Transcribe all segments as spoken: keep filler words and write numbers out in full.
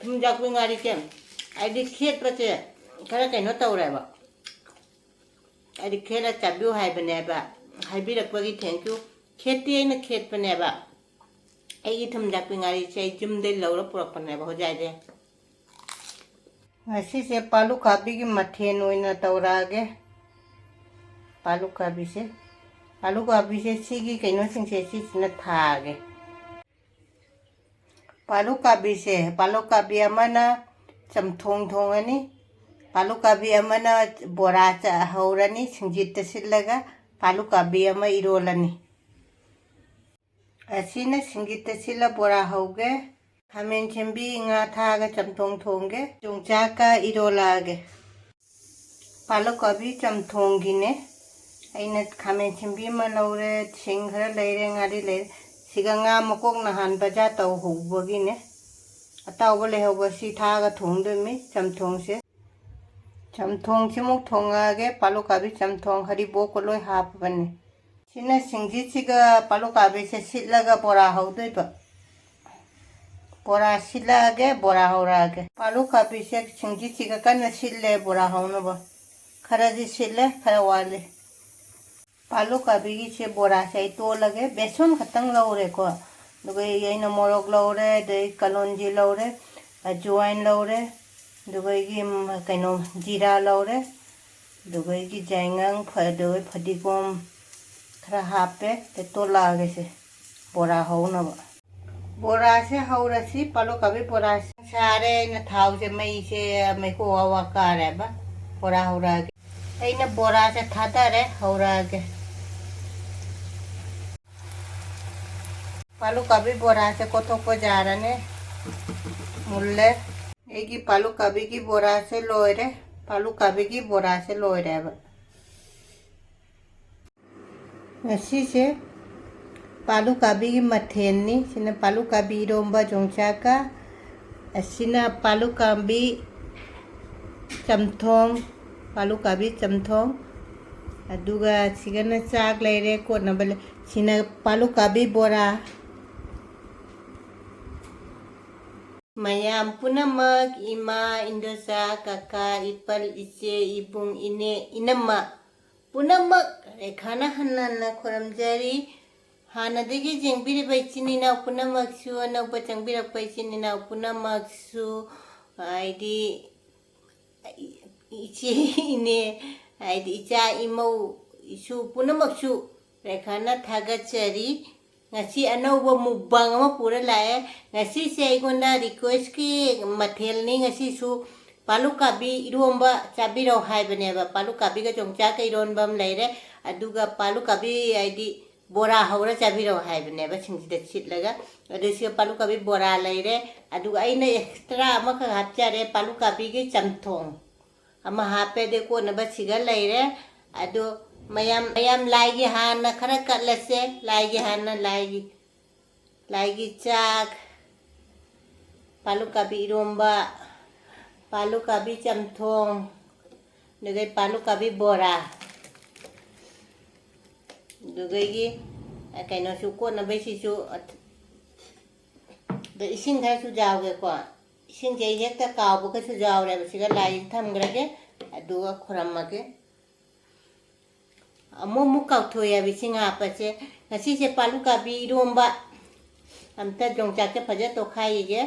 ꯊꯨꯝꯖꯥꯛꯄꯤ ꯉꯥꯔꯤꯁꯦ ꯑꯩꯗꯤ ꯈꯦꯠꯄꯁꯦ ꯈꯔ ꯀꯩꯅꯣ ꯇꯧꯔꯦꯕ꯫ ꯑꯩꯗꯤ ꯈꯦꯠꯂ ꯆꯥꯕꯤꯌꯨ ꯍꯥꯏꯕꯅꯦꯕ꯫ ꯍꯥꯏꯕꯤꯔꯛꯄꯒꯤ thank you꯫ ꯈꯦꯠꯇꯤ ꯑꯩꯅ ꯈꯦꯠꯄꯅꯦꯕ꯫ ꯑꯩꯒꯤ ꯊꯨꯝꯖꯥꯛꯄꯤ ꯉꯥꯔꯤꯁꯦ ꯑꯩ ꯌꯨꯝꯗꯩ ꯂꯧꯔ ꯄꯨꯔꯛꯄꯅꯦꯕ ꯍꯣꯖꯥꯏꯗꯩ꯫ ꯉꯁꯤꯁꯦ ꯄꯥꯂꯨꯀꯥꯕꯤꯒꯤ ꯃꯊꯦꯜ ꯑꯣꯏꯅ ꯇꯧꯔꯛꯑꯒꯦ꯫ ꯄꯥꯂꯨꯀꯥꯕꯤꯁꯦ, ꯄꯥꯂꯨꯀꯥꯕꯤꯁꯦ ꯁꯤꯒꯤ ꯀꯩꯅꯣꯁꯤꯡꯁꯦ ꯁꯤꯁꯤꯅ ꯊꯥꯒꯦ꯫ ꯄꯥꯂꯨꯀꯥꯕꯤꯁꯦ, ꯄꯥꯂꯨꯀꯥꯕꯤ ꯑꯃꯅ ꯆꯝꯊꯣꯡ ꯊꯣꯡꯉꯅꯤ, ꯄꯥꯂꯨꯀꯥꯕꯤ ꯑꯃꯅ ꯕꯣꯔꯥ ꯆ-, ꯍꯧꯔꯅꯤ, ꯁꯤꯡꯖꯤꯠꯇ ꯁꯤꯠꯂꯒ ꯄꯥꯂꯨꯀꯥꯕꯤ ꯑꯃ ꯏꯔꯣꯜꯂꯅꯤ꯫ ꯑꯁꯤꯅ ꯁꯤꯡꯖꯤꯠꯇ ꯁꯤꯠꯂ ꯕꯣꯔꯥ ꯍꯧꯒꯦ꯫ ꯈꯥꯃꯦꯟ ꯁꯦꯝꯕꯤ, ꯉꯥ ꯊꯥꯛꯑꯒ ꯆꯝꯊꯣꯡ ꯊꯣꯡꯒꯦ꯫ ꯌꯣꯡꯆꯥꯛꯀ ꯏꯔꯣꯜꯂꯛꯑꯒꯦ꯫ ꯄꯥꯂꯛ ꯀꯣꯕꯤ ꯆꯝꯊꯣꯡꯒꯤꯅꯦ꯫ ꯑꯩꯅ ꯈꯥꯃꯦꯟ ꯁꯦꯝꯕꯤ ꯑꯃ ꯂꯧꯔꯦ, ꯁꯤꯡ ꯈꯔ ꯂꯩꯔꯦ, ꯉꯥꯔꯤ ꯂꯩꯔꯦ꯫ ꯁꯤꯒ ꯉꯥ ꯃꯀꯣꯛ ꯅꯍꯥꯟ ꯕꯖꯥꯔ ꯇꯧꯍꯧꯕꯒꯤꯅꯦ꯫ ꯑꯇꯥꯎꯕ ꯂꯩꯍꯧꯕ ꯁꯤ ꯊꯥꯛꯑꯒ ꯊꯣꯡꯗꯣꯏꯅꯤ ꯆꯝꯊꯣꯡꯁꯦ꯫ ꯆꯝꯊꯣꯡꯁꯤꯃꯨꯛ ꯊꯣꯡꯉꯛꯑꯒꯦ꯫ ꯄꯥꯂꯛ ꯀꯣꯕꯤ ꯆꯝꯊꯣꯡ ꯍꯔꯤꯕꯣꯛꯀ ꯂꯣꯏ ꯍꯥꯞꯄꯕꯅꯦ꯫ ꯁꯤꯅ ꯁꯤꯡꯖꯤꯠꯁꯤꯒ ꯄꯥꯂꯛ ꯀꯣꯕꯤꯁꯦ ꯁꯤꯠꯂꯒ ꯕꯣꯔꯥ ꯍꯧꯗꯣꯏꯕ꯫ ꯕꯣꯔꯥ ꯁꯤꯠꯂꯛꯑꯒꯦ, ꯕꯣꯔꯥ ꯍꯧꯔꯛꯑꯒꯦ꯫ ꯄꯥꯂꯛ ꯀꯣꯕꯤꯁꯦ ꯁꯤꯡꯖꯤꯠꯁꯤꯒ ꯀꯟꯅ ꯁꯤꯠꯂꯦ ꯕꯣꯔꯥ ꯍꯧꯅꯕ꯫ ꯈꯔꯗꯤ ꯁꯤꯠꯂꯦ, ꯈꯔ ꯋꯥꯠꯂꯤ꯫ ꯄꯥꯂꯛ ꯀꯣꯕꯤꯒꯤꯁꯦ ꯕꯣꯔꯥꯁꯦ ꯑꯩ ꯇꯣꯠꯂꯒꯦ꯫ ꯕꯦꯁꯣꯟ ꯈꯛꯇꯪ ꯂꯧꯔꯦꯀꯣ꯫ ꯑꯗꯨꯒ ꯑꯩꯅ ꯃꯣꯔꯣꯛ ꯂꯧꯔꯦ, ꯑꯗꯩ ꯀꯂꯣꯟꯖꯤ ꯂꯧꯔꯦ, ꯑꯖꯋꯥꯏꯟ ꯂꯧꯔꯦ, ꯑꯗꯨꯒ ꯑꯩꯒꯤ, ꯎꯝ, ꯀꯩꯅꯣ, ꯖꯤꯔꯥ ꯂꯧꯔꯦ, ꯑꯗꯨꯒ ꯑꯩꯒꯤ ꯌꯥꯏꯉꯪ, ꯐ-, ꯑꯗꯨꯒ ꯐꯗꯤꯒꯣꯝ ꯈꯔ ꯍꯥꯞꯄꯦ꯫ ꯑꯗꯩ ꯇꯣꯠꯂꯛꯑꯒꯦꯁꯦ ꯕꯣꯔꯥ ꯍꯧꯅꯕ꯫ ꯕꯣꯔꯥꯁꯦ ꯍꯧꯔꯁꯤ꯫ ꯄꯥꯂꯛ ꯀꯣꯕꯤ ꯕꯣꯔꯥꯁꯦ ꯁꯥꯔꯦ꯫ ꯑꯩꯅ ꯊꯥꯎꯁꯦ, ꯃꯩꯁꯦ ꯃꯩꯈꯨ ꯋꯥ ꯋꯥ ꯀꯥꯔꯦꯕ꯫ ꯕꯣꯔꯥ ꯍꯧꯔꯛꯑꯒꯦ꯫ ꯑꯩꯅ ꯕꯣꯔꯥꯁꯦ ꯊꯥꯗꯔꯦ, ꯍꯧꯔꯛꯑꯒꯦ꯫ ꯄꯥꯂꯛ ꯀꯣꯕꯤ ꯕꯣꯔꯥꯁꯦ ꯀꯣꯠꯊꯣꯛꯄ ꯌꯥꯔꯅꯤ꯫ ꯃꯨꯜꯂꯦ꯫ ꯑꯩꯒꯤ ꯄꯥꯂꯛ ꯀꯣꯕꯤꯒꯤ ꯕꯣꯔꯥꯁꯦ ꯂꯣꯏꯔꯦ꯫ ꯄꯥꯂꯛ ꯀꯣꯕꯤꯒꯤ ꯕꯣꯔꯥꯁꯦ ꯂꯣꯏꯔꯦꯕ꯫ ꯉꯁꯤꯁꯦ ꯄꯥꯂꯛ ꯀꯣꯕꯤꯒꯤ ꯃꯊꯦꯜꯅꯤ꯫ ꯁꯤꯅ ꯄꯥꯂꯛ ꯀꯣꯕꯤ ꯏꯔꯣꯝꯕ ꯌꯣꯡꯆꯥꯛꯀ, ꯑꯁꯤꯅ ꯄꯥꯂꯛ ꯀꯣꯕꯤ ꯆꯝꯊꯣꯡ, ꯄꯥꯂꯛ ꯀꯣꯕꯤ ꯆꯝꯊꯣꯡ, ꯑꯗꯨꯒ ꯁꯤꯒꯅ ꯆꯥꯛ ꯂꯩꯔꯦ, ꯀꯣꯠꯅꯕ ꯂꯩ꯫ ꯁꯤꯅ ꯄꯥꯂꯛ ꯀꯣꯕꯤ ꯕꯣꯔꯥ꯫ ꯃꯌꯥꯝ ꯄꯨꯝꯅꯃꯛ, ꯏꯃꯥ, ꯏꯟꯗꯣꯆꯥ, ꯀꯀꯥ, ꯏꯄꯜ, ꯏꯆꯦ, ꯏꯕꯨꯡ, ꯏꯅꯦ, ꯏꯅꯝꯃ ꯄꯨꯝꯅꯃꯛ ꯔꯦꯈꯥꯅ ꯍꯟꯅ ꯍꯟꯅ ꯈꯨꯔꯨꯝꯖꯔꯤ꯫ ꯍꯥꯟꯅꯗꯒꯤ ꯌꯦꯡꯕꯤꯔꯤꯕ ꯏꯆꯤꯟ ꯏꯅꯥꯎ ꯄꯨꯝꯅꯃꯛꯁꯨ, ꯑꯅꯧꯕ ꯆꯪꯕꯤꯔꯛꯄ ꯏꯆꯤꯟ ꯏꯅꯥꯎ ꯄꯨꯝꯅꯃꯛꯁꯨ, ꯍꯥꯏꯗꯤ ꯏꯆꯦ, ꯏꯅꯦ, ꯍꯥꯏꯗꯤ ꯏꯆꯥ, ꯏꯃꯧ, ꯏꯁꯨ ꯄꯨꯝꯅꯃꯛꯁꯨ ꯔꯦꯈꯥꯅ ꯊꯥꯒꯠꯆꯔꯤ꯫ ꯉꯁꯤ ꯑꯅꯧꯕ mukbang ꯑꯃ ꯄꯨꯔ ꯂꯥꯛꯑꯦ꯫ ꯉꯁꯤꯁꯦ ꯑꯩꯉꯣꯟꯗ requestꯀꯤ ꯃꯊꯦꯜꯅꯤ꯫ ꯉꯁꯤꯁꯨ ꯄꯥꯂꯨꯀꯥꯕꯤ ꯏꯔꯣꯝꯕ ꯆꯥꯕꯤꯔꯛꯑꯣ ꯍꯥꯏꯕꯅꯦꯕ꯫ ꯄꯥꯂꯨꯀꯥꯕꯤꯒ ꯌꯣꯡꯆꯥꯛꯀ ꯏꯔꯣꯟꯕ ꯑꯃ ꯂꯩꯔꯦ, ꯑꯗꯨꯒ ꯄꯥꯂꯨꯀꯥꯕꯤ, ꯍꯥꯏꯗꯤ, ꯕꯣꯔꯥ ꯍꯧꯔ ꯆꯥꯕꯤꯔꯛꯑꯣ ꯍꯥꯏꯕꯅꯦꯕ, ꯁꯤꯡꯖꯨꯗ ꯁꯤꯠꯂꯒ꯫ ꯑꯗꯨ ꯁꯤꯒ ꯄꯥꯂꯨꯀꯥꯕꯤ ꯕꯣꯔꯥ ꯂꯩꯔꯦ, ꯑꯗꯨꯒ ꯑꯩꯅ extra ꯑꯃꯈꯛ ꯍꯥꯞꯆꯔꯦ, ꯄꯥꯂꯨꯀꯥꯕꯤꯒꯤ ꯆꯝꯊꯣꯡ ꯑꯃ ꯍꯥꯞꯄꯦ꯫ ꯑꯗꯩ ꯀꯣꯠꯅꯕ ꯁꯤꯒ ꯂꯩꯔꯦ꯫ ꯑꯗꯣ ꯃꯌꯥꯝ, ꯃꯌꯥꯝ ꯂꯥꯏꯒꯤ ꯍꯥꯟꯅ ꯈꯔ ꯀꯠꯂꯁꯦ꯫ ꯂꯥꯏꯒꯤ ꯍꯥꯟꯅ, ꯂꯥꯏꯒꯤ, ꯂꯥꯏꯒꯤ ꯆꯥꯛ, ꯄꯥꯂꯨꯀꯥꯕꯤ ꯏꯔꯣꯝꯕ, ꯄꯥꯂꯨꯀꯥꯕꯤ ꯆꯝꯊꯣꯡ, ꯑꯗꯨꯗꯩ ꯄꯥꯂꯨꯀꯥꯕꯤ ꯕꯣꯔꯥ, ꯑꯗꯨꯗꯒꯤ, ꯑ, ꯀꯩꯅꯣꯁꯨ, ꯀꯣꯠꯅꯕꯩꯁꯤꯁꯨ, ꯑꯗ ꯏꯁꯤꯡ ꯈꯔꯁꯨ ꯌꯥꯎꯒꯦꯀꯣ꯫ ꯏꯁꯤꯡꯁꯦ ꯑꯩ ꯍꯦꯛꯇ ꯀꯥꯎꯕꯒꯁꯨ ꯌꯥꯎꯔꯦꯕ꯫ ꯁꯤꯒ ꯂꯥꯏꯁꯤ ꯊꯝꯈ꯭ꯔꯒꯦ, ꯑꯗꯨꯒ ꯈꯨꯔꯝꯃꯒꯦ꯫ ꯑꯃꯨꯛ ꯑꯃꯨꯛ ꯀꯥꯎꯊꯣꯛꯑꯦꯕ ꯏꯁꯤꯡ ꯍꯥꯞꯄꯁꯦ꯫ ꯉꯁꯤꯁꯦ ꯄꯥꯂꯨꯀꯥꯕꯤ ꯏꯔꯣꯝꯕ꯫ ꯑꯝꯇ ꯌꯣꯡꯆꯥꯛꯁꯦ ꯐꯖ ꯇꯣꯈꯥꯏꯈꯤꯒꯦ꯫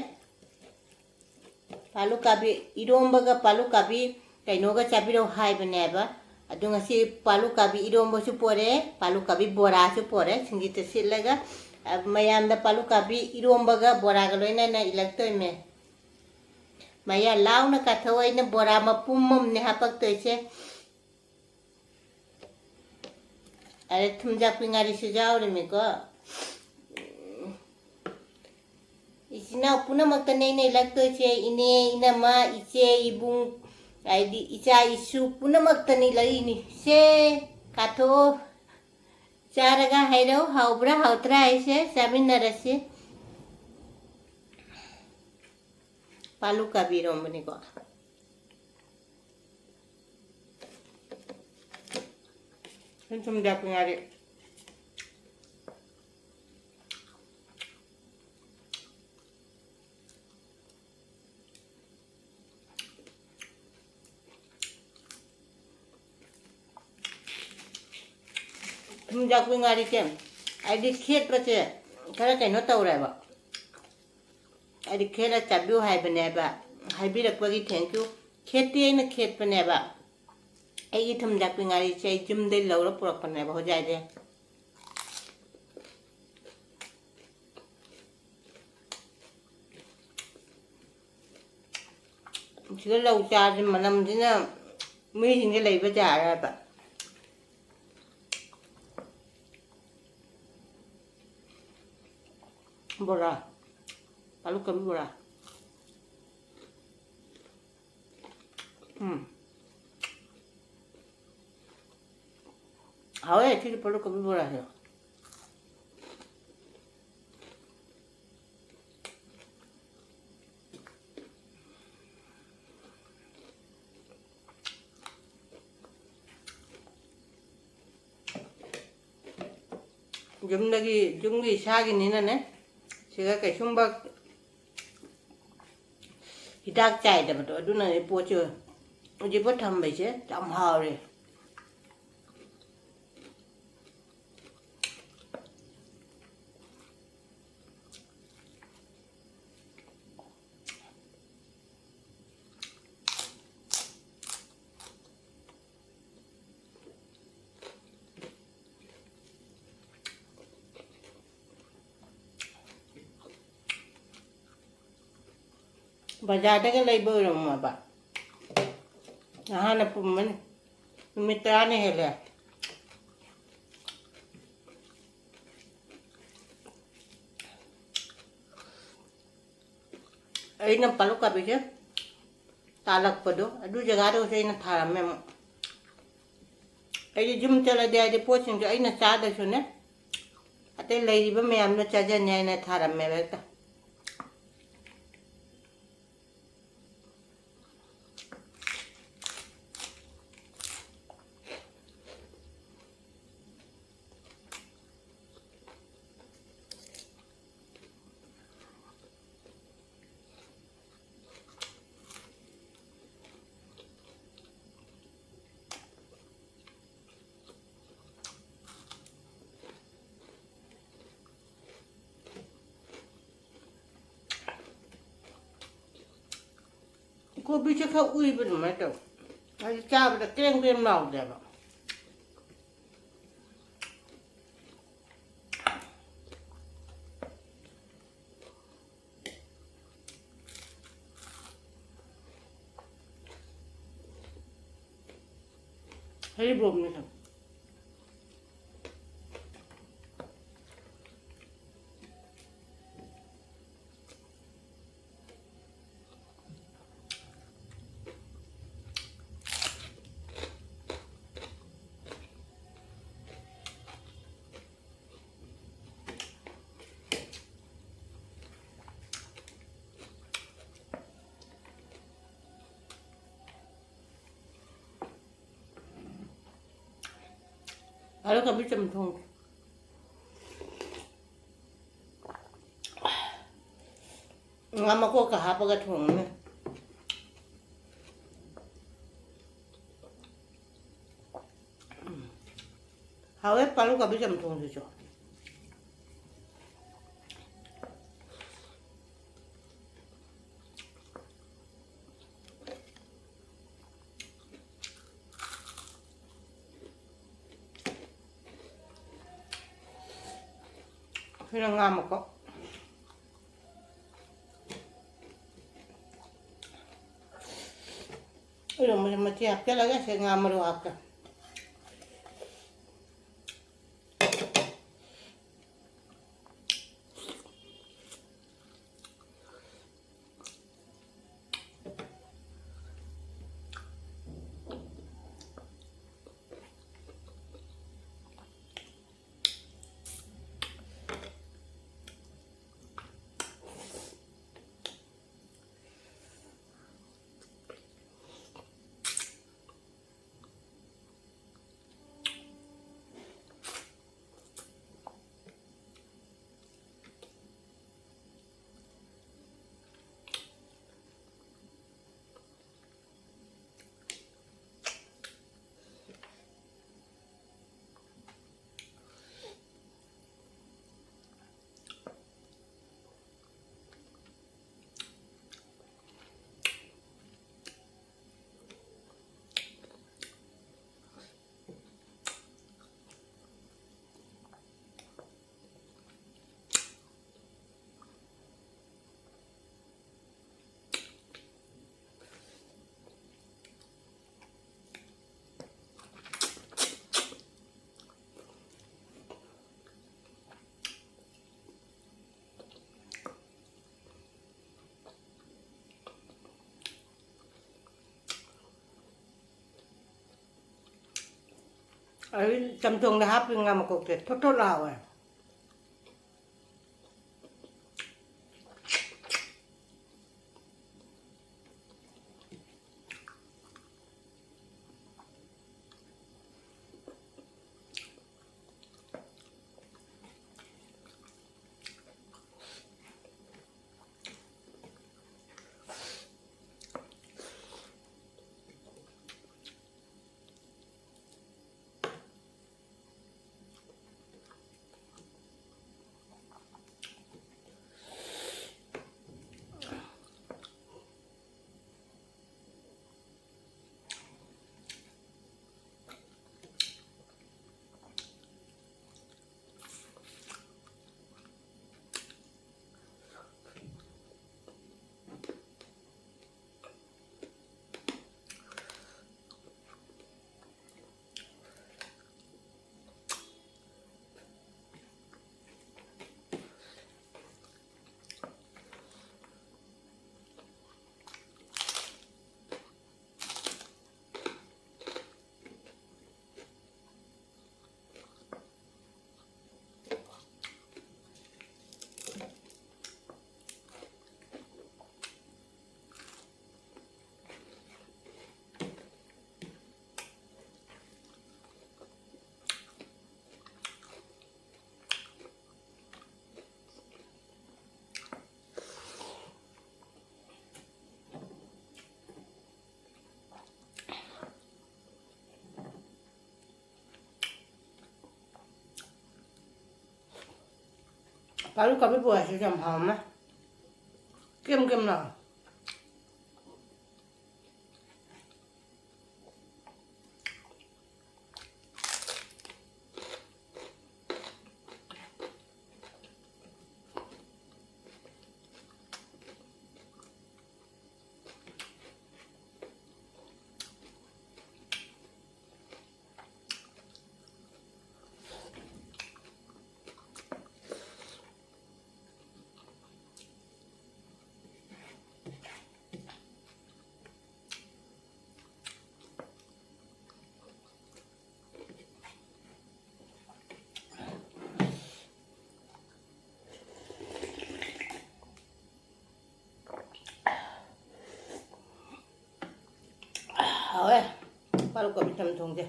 ꯄꯥꯂꯨꯀꯥꯕꯤ ꯏꯔꯣꯝꯕꯒ ꯄꯥꯂꯨꯀꯥꯕꯤ ꯀꯩꯅꯣꯒ ꯆꯥꯕꯤꯔꯛꯑꯣ ꯍꯥꯏꯕꯅꯦꯕ꯫ ꯑꯗꯨ ꯉꯁꯤ ꯄꯥꯂꯨꯀꯥꯕꯤ ꯏꯔꯣꯝꯕꯁꯨ ꯄꯣꯔꯛꯑꯦ, ꯄꯥꯂꯨꯀꯥꯕꯤ ꯕꯣꯔꯥꯁꯨ ꯄꯣꯔꯛꯑꯦ, ꯁꯤꯡꯖꯨꯗ ꯁꯤꯠꯂꯒ, ꯑ, ꯃꯌꯥꯝꯗ ꯄꯥꯂꯨꯀꯥꯕꯤ ꯏꯔꯣꯝꯕꯒ ꯕꯣꯔꯥꯒ ꯂꯣꯏꯅꯅ ꯏꯜꯂꯛꯇꯣꯏꯅꯦ꯫ ꯃꯌꯥ ꯂꯥꯎꯅ ꯀꯥꯊꯧ, ꯑꯩꯅ ꯕꯣꯔꯥ ꯃꯄꯨꯝ ꯑꯃꯅꯦ ꯍꯥꯄꯛꯇꯣꯏꯁꯦ꯫ ꯑꯗ ꯊꯨꯝꯖꯥꯛꯄꯤ ꯉꯥꯔꯤꯁꯨ ꯌꯥꯎꯔꯤꯃꯤꯀꯣ꯫ ꯏꯆꯤꯟ ꯏꯅꯥꯎ ꯄꯨꯝꯅꯃꯛꯇꯅꯦ ꯑꯩꯅ ꯏꯜꯂꯛꯇꯣꯏꯁꯦ꯫ ꯏꯅꯦ, ꯏꯅꯝꯃ, ꯏꯆꯦ, ꯏꯕꯨꯡ, ꯍꯥꯏꯗꯤ ꯏꯆꯥ ꯏꯁꯨ ꯄꯨꯝꯅꯃꯛꯇꯅꯤ ꯏꯜꯂꯛꯏꯅꯤ꯫ ꯁꯦ, ꯀꯥꯊꯣꯛꯑꯣ꯫ ꯆꯥꯔꯒ ꯍꯥꯏꯔꯛꯑꯣ, ꯍꯥꯎꯕ꯭ꯔꯥ ꯍꯥꯎꯇ꯭ꯔꯥ ꯍꯥꯏꯁꯦ꯫ ꯆꯥꯃꯤꯟꯅꯔꯁꯤ꯫ ꯄꯥꯂꯨ ꯀꯥꯕꯤ ꯏꯔꯣꯝꯕꯅꯤꯀꯣ꯫ ꯁꯨꯝ ꯁꯨꯝ ꯌꯥꯛꯄ ꯉꯥꯔꯤ꯫ ꯊꯨꯝꯖꯥꯛꯄꯤ ꯉꯥꯔꯤꯁꯦ ꯑꯩꯗꯤ ꯈꯦꯠꯄꯁꯦ ꯈꯔ ꯀꯩꯅꯣ ꯇꯧꯔꯦꯕ꯫ ꯑꯩꯗꯤ ꯈꯦꯠꯂ ꯆꯥꯕꯤꯌꯨ ꯍꯥꯏꯕꯅꯦꯕ꯫ ꯍꯥꯏꯕꯤꯔꯛꯄꯒꯤ thank you꯫ ꯈꯦꯠꯇꯤ ꯑꯩꯅ ꯈꯦꯠꯄꯅꯦꯕ꯫ ꯑꯩꯒꯤ ꯊꯨꯝꯖꯥꯛꯄꯤ ꯉꯥꯔꯤꯁꯦ ꯑꯩ ꯌꯨꯝꯗꯩ ꯂꯧꯔ ꯄꯨꯔꯛꯄꯅꯦꯕ ꯍꯣꯖꯥꯏꯗꯩ꯫ ꯁꯤꯗ ꯂꯧ ꯆꯥꯔꯗꯤ ꯃꯅꯝꯁꯤꯅ ꯃꯤꯁꯤꯡꯁꯦ ꯂꯩꯕ ꯌꯥꯔꯕ꯫ ꯕꯣꯔꯥ, ꯑꯂꯨ ꯀꯣꯕꯤ ꯕꯣꯔꯥ꯫ ꯎꯝ꯫ ꯍꯥꯎꯋꯦ ꯁꯤꯗꯤ ꯄꯂꯨ ꯀꯣꯕꯤ ꯕꯣꯔꯥꯁꯦ꯫ ꯌꯨꯝꯗꯒꯤ, ꯌꯨꯝꯒꯤ ꯏꯁꯥꯒꯤꯅꯤꯅꯅꯦ, ꯁꯤꯒ ꯀꯩꯁꯨꯝꯕ ꯍꯤꯗꯥꯛ ꯆꯥꯏꯗꯕꯗꯣ, ꯑꯗꯨꯅꯅꯦ ꯄꯣꯠꯁꯦ ꯍꯧꯖꯤꯛꯐꯥꯎ ꯊꯝꯕꯩꯁꯦ ꯌꯥꯝ ꯍꯥꯎꯔꯦ꯫ ꯕꯖꯥꯔꯗꯒ ꯂꯩꯕ ꯑꯣꯏꯔꯝꯃꯕ꯫ ꯅꯍꯥꯟꯅ ꯄꯨꯝꯃꯅꯤ꯫ ꯅꯨꯃꯤꯠ ꯇꯔꯥꯅꯤ ꯍꯦꯜꯂꯦ꯫ ꯑꯩꯅ ꯄꯥꯂꯨ ꯀꯥꯕꯤꯁꯦ ꯇꯥꯜꯂꯛꯄꯗꯣ ꯑꯗꯨ ꯖꯒꯥꯗꯨꯁꯨ ꯑꯩꯅ ꯊꯥꯔꯝꯃꯦ ꯑꯃꯨꯛ꯫ ꯑꯩꯗꯤ ꯌꯨꯝ ꯆꯠꯂꯗꯤ ꯍꯥꯏꯗꯤ ꯄꯣꯠꯁꯤꯡꯁꯨ ꯑꯩꯅ ꯆꯥꯗ꯭ꯔꯁꯨꯅꯦ, ꯑꯇꯩ ꯂꯩꯔꯤꯕ ꯃꯌꯥꯝꯗꯣ ꯆꯥꯖꯅꯤ ꯍꯥꯏꯅ ꯊꯥꯔꯝꯃꯦꯕ ꯍꯦꯛꯇ꯫ ꯀꯣꯕꯤꯁꯦ ꯈꯔ ꯎꯏꯕ ꯑꯗꯨꯃꯥꯏꯅ ꯇꯧꯋꯦ꯫ ꯍꯥꯏꯗꯤ ꯆꯥꯕꯗ ꯀ꯭ꯔꯦꯝ ꯀ꯭ꯔꯦꯝ ꯂꯥꯎꯗꯦꯕ꯫ ꯍꯩꯔꯤꯕꯣꯞꯅꯤ ꯈꯪ꯫ ꯑꯗꯣ ꯀꯕꯤ ꯆꯝꯊꯣꯡ꯫ ꯉꯥ ꯃꯀꯣꯛꯀ ꯍꯥꯞꯄꯒ ꯊꯣꯡꯉꯅꯤ꯫ ꯍꯥꯎꯋꯦ ꯄꯥꯂꯨ ꯀꯕꯤ ꯆꯝꯊꯣꯡꯁꯤꯁꯨ꯫ ꯁꯤꯅ ꯉꯥ ꯃꯀꯣꯛ꯫ ꯑꯩꯅ ꯃꯆꯨ ꯃꯆꯦ ꯍꯥꯞꯆꯤꯜꯂꯒ ꯁꯤ ꯉꯥ ꯃꯔꯨ ꯍꯥꯞꯀꯦ꯫ ꯑꯩ ꯆꯝꯊꯣꯡꯗ ꯍꯥꯞꯄꯤ ꯉꯥ ꯃꯀꯣꯛꯁꯦ ꯊꯣꯠ ꯊꯣꯠ ꯂꯥꯎꯋꯦ꯫ ꯄꯥꯔꯨ ꯀꯥꯕꯤ ꯕꯣꯔꯥꯁꯤꯁꯨ ꯌꯥꯝ ꯍꯥꯎꯔꯝꯃꯦ꯫ ꯀꯦꯝ ꯀꯦꯝ ꯂꯥꯎ꯫ ꯍꯥꯎꯋꯦ꯫ ꯄꯥꯂꯨ ꯀꯣꯕꯤ ꯆꯝꯊꯣꯡꯁꯦ꯫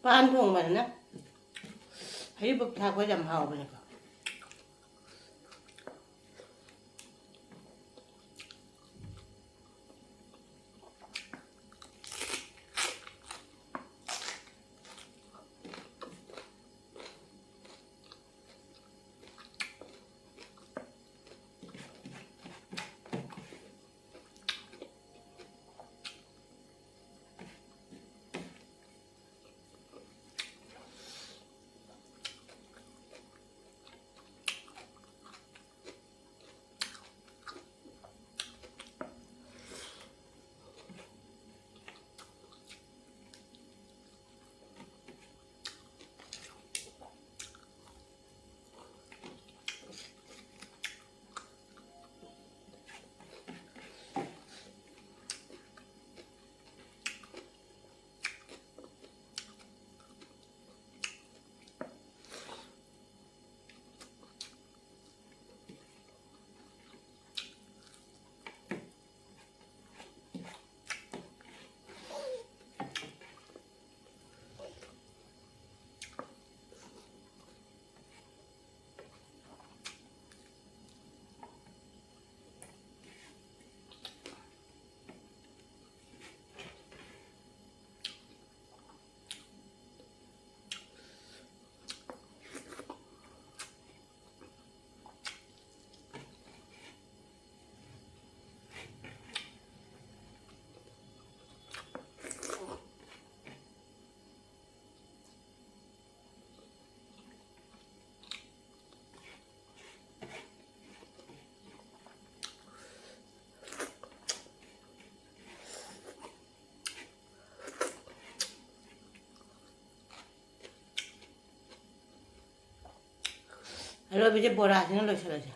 ꯄꯥꯟ ꯊꯣꯡꯕꯅꯤꯅ ꯍꯩꯔꯤꯕꯣꯞ ꯊꯥꯛꯄ ꯌꯥꯝ ꯍꯥꯎꯕꯅꯦꯀꯣ꯫ ꯑꯔꯣꯏꯕꯁꯦ ꯕꯣꯔꯥꯁꯤꯅ ꯂꯣꯏꯁꯤꯜꯂꯁꯦ꯫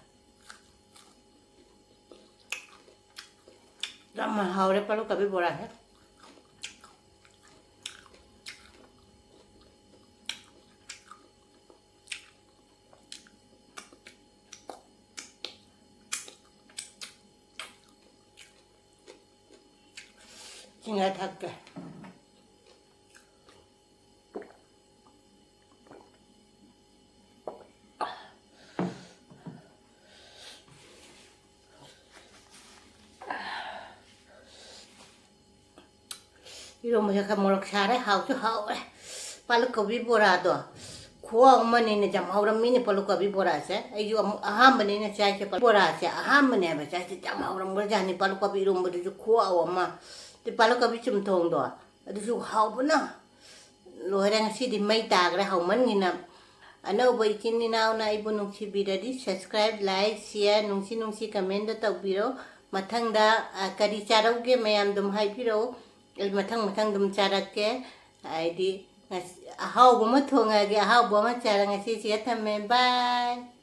ꯌꯥꯝ ꯍꯥꯎꯔꯦ ꯄꯥꯂꯨ ꯀꯕꯤ ꯕꯣꯔꯥꯁꯦ꯫ ꯏꯁꯤꯡ ꯈꯔ ꯊꯛꯀꯦ꯫ ꯏꯔꯣꯝꯕꯁꯦ ꯈꯔ ꯃꯣꯔꯣꯛ ꯁꯥꯔꯦ, ꯍꯥꯎꯁꯨ ꯍꯥꯎꯔꯦ꯫ ꯄꯥꯂꯨ ꯀꯣꯕꯤ ꯕꯣꯔꯥꯗꯣ ꯈꯨꯍꯥꯎ ꯑꯃꯅꯤꯅꯦ, ꯌꯥꯝ ꯍꯥꯎꯔꯝꯃꯤꯅꯦ ꯄꯥꯂꯨ ꯀꯣꯕꯤ ꯕꯣꯔꯥꯁꯦ꯫ ꯑꯩꯁꯨ ꯑꯃꯨꯛ ꯑꯍꯥꯟꯕꯅꯤꯅ ꯆꯥꯏꯁꯦ, ꯄꯥꯂꯨ ꯕꯣꯔꯥꯁꯦ ꯑꯍꯥꯟꯕꯅꯦꯕ ꯆꯥꯏꯁꯦ, ꯌꯥꯝ ꯍꯥꯎꯔꯝꯈ꯭ꯔꯖꯥꯠꯅꯤ꯫ ꯄꯥꯂꯨ ꯀꯣꯕꯤ ꯏꯔꯣꯝꯕꯗꯨꯁꯨ ꯈꯨꯍꯥꯎ ꯑꯃ, ꯑꯗꯩ ꯄꯥꯂꯨ ꯀꯣꯕꯤ ꯆꯝꯊꯣꯡꯗꯣ ꯑꯗꯨꯁꯨ ꯍꯥꯎꯕꯅ ꯂꯣꯏꯔꯦ꯫ ꯉꯁꯤꯗꯤ ꯃꯩ ꯇꯥꯈ꯭ꯔꯦ ꯍꯥꯎꯃꯟꯒꯤꯅ꯫ ꯑꯅꯧꯕ ꯏꯆꯤꯟ ꯏꯅꯥꯎꯅ ꯑꯩꯕꯨ ꯅꯨꯡꯁꯤꯕꯤꯔꯗꯤ subscribe, like, share, ꯅꯨꯡꯁꯤ ꯅꯨꯡꯁꯤ commentꯗ ꯇꯧꯕꯤꯔꯣ꯫ ꯃꯊꯪꯗ, ꯑ, ꯀꯔꯤ ꯆꯥꯔꯧꯒꯦ ꯃꯌꯥꯝ ꯑꯗꯨꯝ ꯍꯥꯏꯕꯤꯔꯛꯎ꯫ ꯑꯩ ꯃꯊꯪ ꯃꯊꯪ ꯑꯗꯨꯝ ꯆꯥꯔꯛꯀꯦ꯫ ꯍꯥꯏꯗꯤ ꯉꯁꯤ ꯑꯍꯥꯎꯕ ꯑꯃ ꯊꯣꯡꯉꯛꯑꯒꯦ, ꯑꯍꯥꯎꯕ ꯑꯃ ꯆꯥꯔ ꯉꯁꯤꯁꯤꯒ ꯊꯝꯃꯦ꯫ Bye꯫